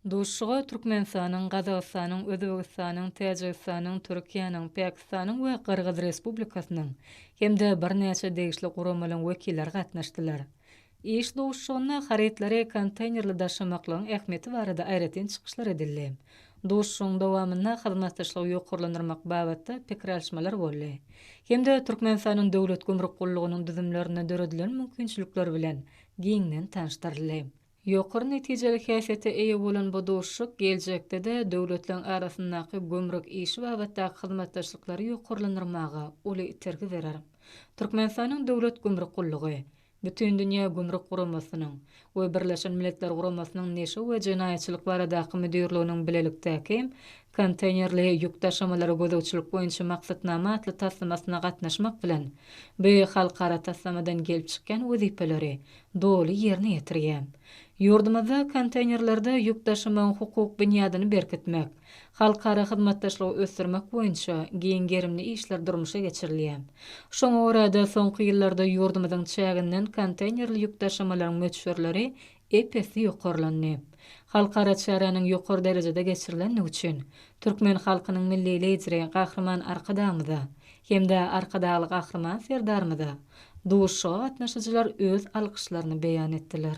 Duşuşyga Türkmenistanyň, Gazagystanyň, Özbegistanyň, Täjigistanyň, Türkiýäniň, Pakistanyň we Gyrgyz Respublikasynyň hem-de birnäçe degişli guramalaryň wekilleri gatnaşdylar. Iş duşuşygynda harytlary konteýnerli daşamaklygyň ähmiýeti barada aýratyn çykyşlar edildi. Duşuşygyň dowamynda hyzmatdaşlygy ýokarlandyrmak babatda pikir alyşmalar boldy hem-de Türkmenistanyň Döwlet gümrük gullugynyň düzümlerinde döredilen mümkinçilikler bilen giňden tanyşdyryldy. Ýokary netijeli häsiýete eýe bolan bu duşuşyk geljekde-de döwletleriň arasyndaky gümrük işi babatdaky hyzmatdaşlyklary ýokarlandyrmaga uly itergi berer. Türkmenistanyň Döwlet gümrük gullugy, Bütindünýä gümrük guramasynyň we Birleşen Milletler Guramasynyň Neşe we jenaýatçylyk baradaky müdirliginiň bilelikdäki Konteýnerli ýük daşamalara gözegçilik boýunça maksatnama atly taslamasyna gatnaşmak bilen, bu halkara taslamadan gelip çykýan wezipeleri doly ýerine ýetirýär. Ýurdumyzda konteýnerlerde ýük daşamagyň hukuk binýadyny berkitmek, halkara hyzmatdaşlygy ösdürmek boýunça giň gerimli işler durmuşa geçirilýär. Şoňa görä-de, soňky ýyllarda ýurdumyzyň çäginden konteýnerli ýük daşamalaryň möçberleri ep-esli ýokarlandy. Halkara çäräniň ýokary derejede geçirilendigi üçin türkmen halkynyň Milli Lideri Gahryman Arkadagymyza hem-de Arkadagly Gahryman Serdarymyza duşuşyga gatnaşyjylar öz alkyşlaryny beýan etdiler.